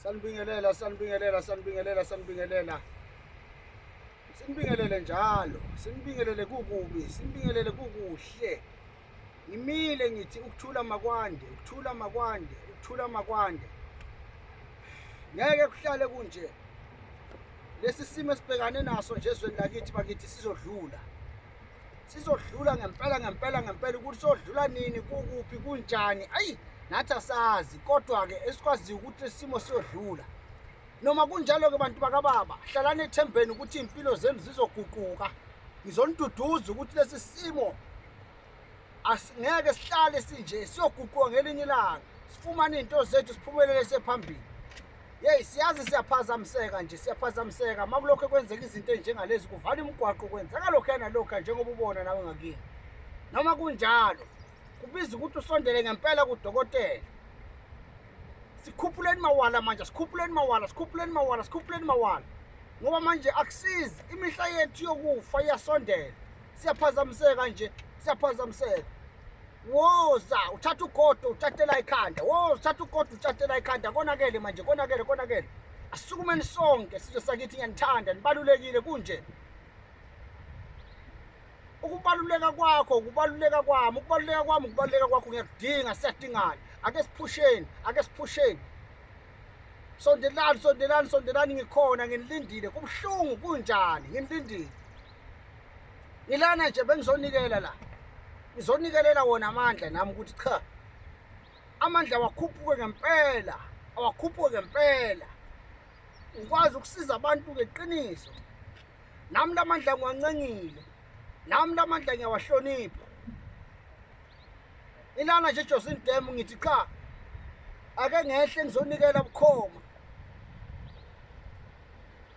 Sanibingelela, sanibingelela, sanibingelela, sanibingelela. Sinibingelele njalo, sinibingelele kukubi, sinibingelele kukuhle. Ngimile ngithi ukuthula makwande, ukuthula makwande, ukuthula makwande. Ngeke kuhlale kunje. Lesi simo esibhekane naso nje ezweni lakithi bakithi sizodlula. Sizodlula ngempela ngempela ngempela ukuthi sodlula nini kukuphi kunjani ayi nathi asazi kodwa-ke esikwaziyo ukuthi lesimo siyodlula. Noma kunjalo-ke bantu bakababa hlalani ethembeni ukuthi iy'mpilo zenu zizoguquka. Ngizoniduduza ukuthi lesi simo asingeke sihlale sinje siyoguquka ngelinye ilanga sifumane iy'nto zethu siphumelele sephambili. Yeyi siyazi siyaphazamiseka nje siyaphazamiseka uma kulokhu kwenzeka izinto ey'njengalezi kuvala imigwaqo kwenzeka lokhuya nalokhuya njengoba ubona nawe ngakini. Noma kunjalo kubiza ukuthi usondele ngempela kudokotela. Sikhuphuleni mawala manje, sikhuphuleni mawala, sikhuphuleni mawala, sikhuphuleni mawala. Ngoba manje akusizi imihla yethu yokufa iyasondela. Siyaphazamiseka nje, siyaphazamiseka. Woza uthatha ugodo utshatela ikhanda. Woza uthatha ugodo utshatela ikhanda. Konakele manje, konakele, konakele. Asisukumeni sonke sizwe sakithi ngiyanithanda, nibalulekile kunje. Ukubaluleka kwakho ukubaluleka kwami, ukubaluleka kwami ukubaluleka kwakho ngiyakudinga, siyadingana. Ake siphusheni, ake siphusheni. Sondelani, sondelani, sondelani ngikhona nginilindile. Kubuhlungu kunjani? Nginilindile. Ngilana nje bengizonikela la. Ngizonikelela wona amandla nami ukuthi cha. Amandla awakhuphuke ngempela, awakhuphuke ngempela. Ngikwazi ukusiza abantu ngeqiniso. Nami lamandla ngiwancengile. Nami lamandla ngiyawahlonipha. Ilana nje Josini Dam ngithi cha. Ake ngehle ngizonikela bukhoma.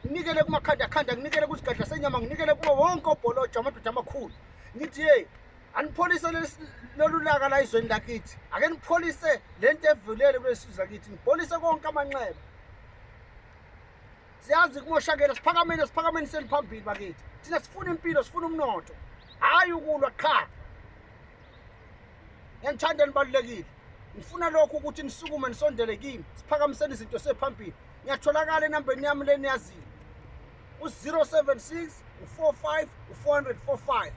Nginikele kumakhandakhanda, nginikele kusigadla senyama, nginikele kuwo wonke obholojo amadoda amakhulu. Ngithi hey, anipholise lolu laka la izweni lakithi. Ake nipholise lento evulele kulesi sizwe lakithi. Nipholise konke amanxeba. Siyazi kumoshakele, siphakameni, siphakameni seliphambili bakithi. Thina sifuna impilo, sifuna umnotho. Hayi ukulwa qha. Ngiyanithanda nibalulekile. Ngifuna lokhu ukuthi nisukume nisondele kimi, siphakamiseni izinto sephambili. Ngiyatholakala enambeni yami leniyaziyo. U-076 u-45 u-445.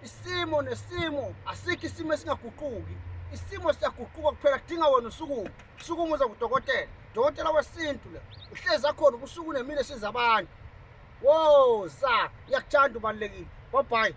Isimo nesimo asikho isimo esingaguquki. Isimo siyaguquka kuphela kudinga wena usukume. Sukuma uze kudokotela. Dokotela wesintu le. Uhlezi akhona ubusuku nemini esiza abantu. Woza, ngiyakuthanda ubalulekile. Bye bye.